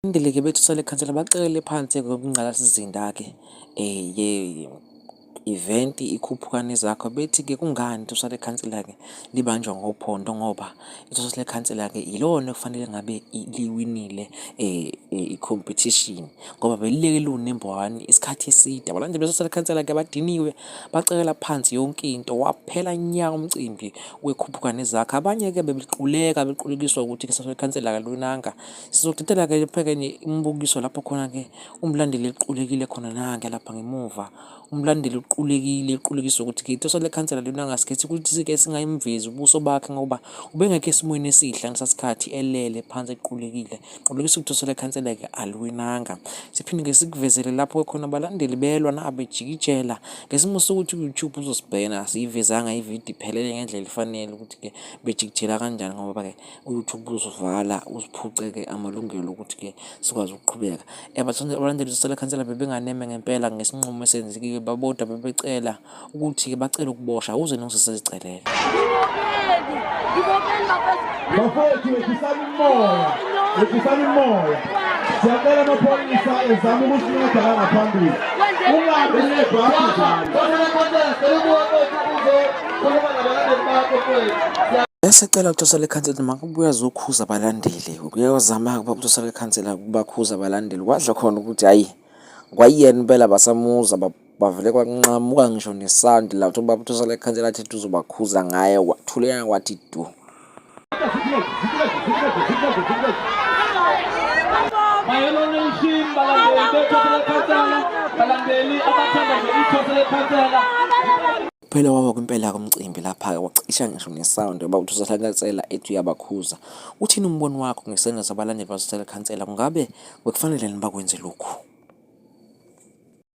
Abalandeli-ke bethu sale khansela bacekele phansi-ke kwingqalasizinda-ke ye-event ikhuphuka nezakho bethi-ke kungani itusa lekhansela-ke libanjwa ngophondo ngoba itusa lekhansela-ke ilona ekufanele ngabe liwinile i-competition ngoba belileke liwu-number one isikhathi eside. Abalandeli betusa lekhansela-ke badiniwe bacekela phansi yonke into waphela nya umcimbi wekhuphuka nezakho. Abanye-ke bebequleka bequlekiswa ukuthi itusa lekhansela aliwinanga. Sizodedela-ke ephekeni umbukiso lapho khona-ke umlandeli equlekile khona nange lapha ngemuva. Umlandeli uqulekile equlekiswa ukuthi-ke itosa lekhansela lona angasikhethi ukuthi-ke singayimvezi ubuso bakhe ngoba ubengekho esimweni esihle ngalesa sikhathi elele phansi equlekile. Qulekisa ukuthi itosa lekhansela-ke aliwinanga. Siphinde-ke sikuvezele lapho khona abalandeli belwa nabo bejikijela ngesimo sokuthi u-YouTube uzosibhena asiyivezanga ividiyo iphelele ngendlela efanele ukuthi-ke bejikijela kanjani ngoba-ke u-YouTube uzovala usiphuce-ke amalungelo ukuthi-ke sikwazi ukuqhubeka. Abalandeli beSele Khansela bebenganeme ngempela ngesinqumo esenzekile babodwa bebecela ukuthi-ke bacele ukuboshwa uze nosesezicelele. Bafowethu yehlisani umoya, yehlisani umoya. Siyacela amaphoyisa ezama ukusinceda la ngaphambili. Ungabi nebhasi njalo. Esecela uThuso lekhansela makabuye azokhuza abalandeli. Uke wazama-ke ubaba uThuso lekhansela ukubakhuza abalandeli kwadla khona ukuthi hhayi kwayena impela basamuza bavele kwanqamuka ngisho nesandi la uthi ubaba uThuso lekhansela athi uzobakhuza ngaye wathuleka kwathi du. Mayelana Nation balandeli bethoso lekhansela balandeli abathanda nje ithoso lekhansela. Kuphela kwaba kwimpela komcimbi lapha-ke wacisha ngisho ne-sound ngoba uthi usahlansela ethi uyabakhuza. Uthini umbono wakho ngesenzo sabalandeli baseSele Khansela? Kungabe bekufanele yini bakwenze lokhu?